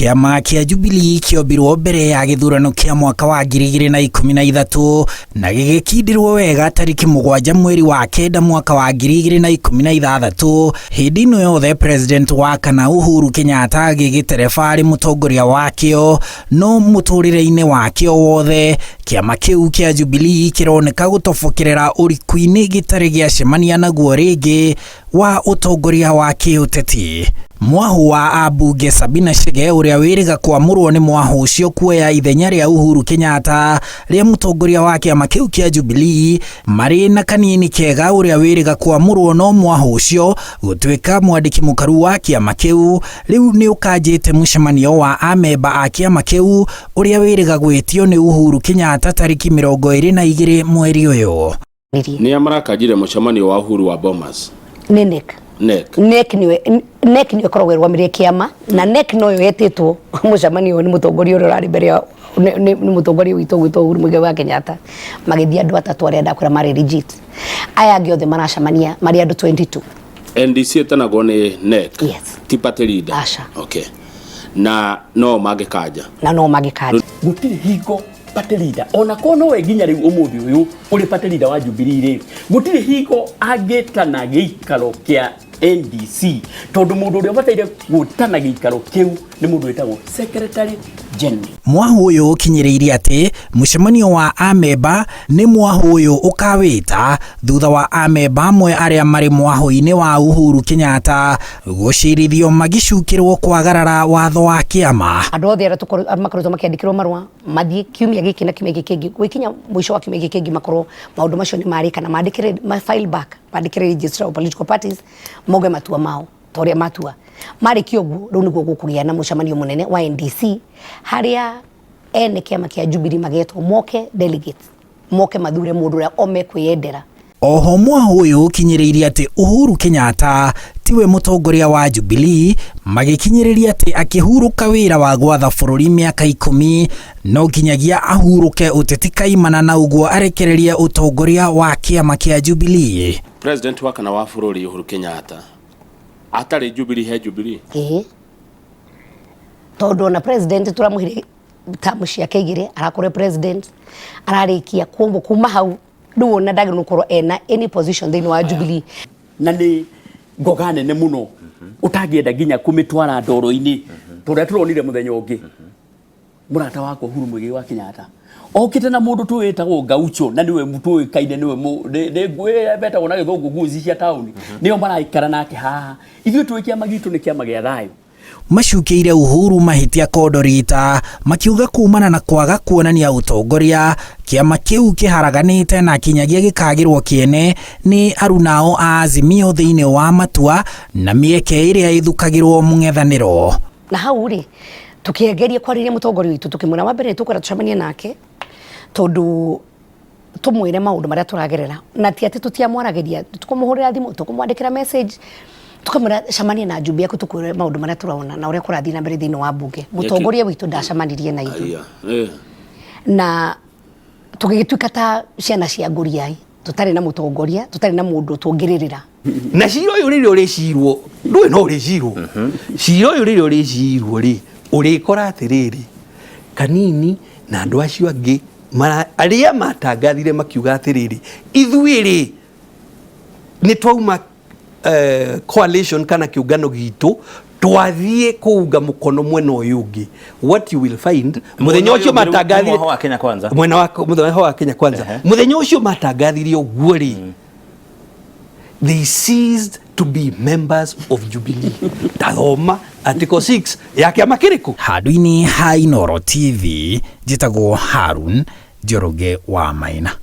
Kĩama kĩa Jubilee kĩombirwo mbere ya gĩthurano kĩa mwaka wa 2013 na gĩgĩkindĩrwo wega tarĩki 7 mweri wa 9 mwaka wa 2016. Hĩndĩ ĩno yothe President wa kana Uhuru Kenyatta agĩgĩtereba arĩ mũtongoria wakĩo, no mũtũrĩre-inĩ wakĩo wothe kĩama kĩu kĩa Jubilee kĩroneka gũtobokerera ũriku-inĩ gĩtarĩ gĩacemania naguo rĩngĩ wa ũtongoria wa kĩũteti. Mwahu wa ambunge Sabina Chege ũrĩa wĩrĩga kwamũrwo nĩ mwahu ũcio kuoya ithenya rĩa Uhuru Kenyatta rĩa mũtongoria wa kĩama kĩu kĩa Jubilee marĩ na Kanini Kega ũrĩa wĩrĩga kwamũrwo no mwahu ũcio gũtuĩka mwandĩki mũkaru wa kĩama kĩu rĩu nĩ ũkanjĩte mũcemanio wa amemba a kĩama kĩu ũrĩa wĩrĩga gwĩtio nĩ Uhuru Kenyatta tarĩki 22 mweri ũyũ. Nĩa marakanjire mũcemanio wa Uhuru wa Bomas? Nĩ NEC. NEC. NEC nĩyo NEC nĩyo ĩkoragwo ĩrũgamĩrĩire kĩama na NEC noyo yetĩtwo mũcemanio ũyũ nĩ mũtongoria ũrĩa ũrarĩ mbere ya nĩ nĩ mũtongoria witũ ũgwĩtwo Uhuru Muigai wa Kenyatta. Magĩthiĩ andũ atatũ arĩa ndakwĩra marĩ legit. Aya angĩ othe maracemania marĩ andũ 22. NDC ĩtanagwo nĩ NEC. Yes. Ti party leader. Aca. Okay. Na no mangĩkanja. Na no mangĩkanja. Gũtirĩ hingo party leader ona korwo nowe nginya rĩu ũmũthĩ ũyũ ũrĩ party leader wa Jubilee rĩ, gũtirĩ hingo angĩtana gĩikaro kĩa NDC, tondũ mũndũ ũrĩa ũbataire gwĩtana gĩikaro kĩu nĩ mũndũ wĩtagwo secretary general. Mwahu ũyũ ũkinyĩrĩirie atĩ mũcemanio wa amemba nĩ mwahu ũyũ ũkawĩta thutha wa amemba amwe arĩa marĩ mwahũ-inĩ wa Uhuru Kenyatta gũcirithio magĩcukĩrwo kwagarara watho wa kĩama. Andũ othe arĩa makoretwo makĩandĩkĩrwo marũa mathiĩ kiumia gĩkĩ na kiumia gĩkĩ kĩngĩ, gwĩkinya mũico wa kiumia gĩkĩ kĩngĩ makorwo maũndũ macio nĩ marĩka na mandĩkĩre, ma file back, mandĩkĩre registrar of political parties mauge matua mao ta ũrĩa matua. Marĩkia ũguo rĩu nĩguo gũkũgĩa na mũcemanio mũnene wa NDC harĩa ene kĩama kĩa Jubilee magetwo moke delegates moke mathure mũndũ ũrĩa o mekwĩyendera. Oho mwahu ũyũ ũkinyĩrĩirie atĩ Uhuru Kenyatta tiwe mũtongoria wa Jubilee, magĩkinyĩrĩria atĩ akĩhurũka wĩra wa gwatha bũrũri mĩaka 10 no nginyagia ahurũke ũteti kaimana na ũguo arekererie ũtongoria wa kĩama kĩa Jubilee. President wa kana wa bũrũri Uhuru Kenyatta atarĩ Jubilee he Jubilee. Ĩĩ, tondũ ona president tũramũhire tamu ciake igĩrĩ arakorwo president ararĩkia, koguo kuma hau rĩu ona ndagĩrĩirwo gũkorwo ena any position thĩinĩ wa Jubilee. Na nĩ ngoga nene mũno ũtangĩenda nginya kũmĩtwara ndoro-inĩ tondũ tũronire mũthenya ũngĩ mũrata wakwa Uhuru Muigai wa Kenyatta okĩte na mũndũ tũwĩtagwo Gaucho, na nĩwe tũĩkaine nĩwe nĩ ngũĩ betagwo na gĩthũngũ ngũĩ cia taũni, nĩo maraikara nake haha. Ithuĩ tũĩ kĩama gitũ nĩ kĩama gĩa thayũ. Macukĩire Uhuru mahĩtia kondorita makiuga kumana na kwaga kuonania ũtongoria kĩama kĩu kĩharaganĩte na kinyagia gĩkagĩrwo kĩene nĩ arunao a Azimio thĩinĩ wa matua na mĩeke ĩrĩa ĩthukagĩrwo mũng'ethanĩro. Na hau rĩ tũkĩgeria kwarĩria mũtongoria witũ tũkĩmwĩra wa mbere tũkwenda tũcemanie nake tondũ tũmwĩre maũndũ marĩa tũragerera, na ti atĩ tũtiamwaragĩria, tũkũmũhũrĩra thimũ, tũkũmwandĩkĩra message, tũkamwĩra cemania na njumbe yaku tũkwĩre maũndũ marĩa tũrona na ũrĩa kũrathiĩ na mbere thĩinĩ wa mbunge. Mũtongoria witũ ndacemanirie na ithuĩ. Na tũgĩgĩtuĩka ta ciana cia ngũriai, tũtarĩ na mũtongoria, tũtarĩ na mũndũ tũngĩrĩrĩra. Na cira ũyũ rĩrĩa ũrĩcirwo, ndũĩ no ũrĩcirwo. Cira ũyũ rĩrĩa ũrĩcirwo rĩ, ũrĩkora atĩrĩrĩ, Kanini na andũ acio angĩ arĩa matangathire makiuga atĩrĩrĩ, ithuĩ rĩ nĩ twauma coalition kana kĩũngano gitũ twathiĩ kũunga mũkono mwena ũyũ ũngĩ. What you will find mũthenya ũcio matangathire wa Kenya Kwanza, mwena wa mũthenya wa Kenya Kwanza, mũthenya ũcio matangathire ũguo rĩ, they ceased to be members of Jubilee. Tathoma article 6 ya kĩama kĩrĩkũ. Handũ-inĩ ha Inooro TV, njĩtagwo Harun Njoroge wa Maina.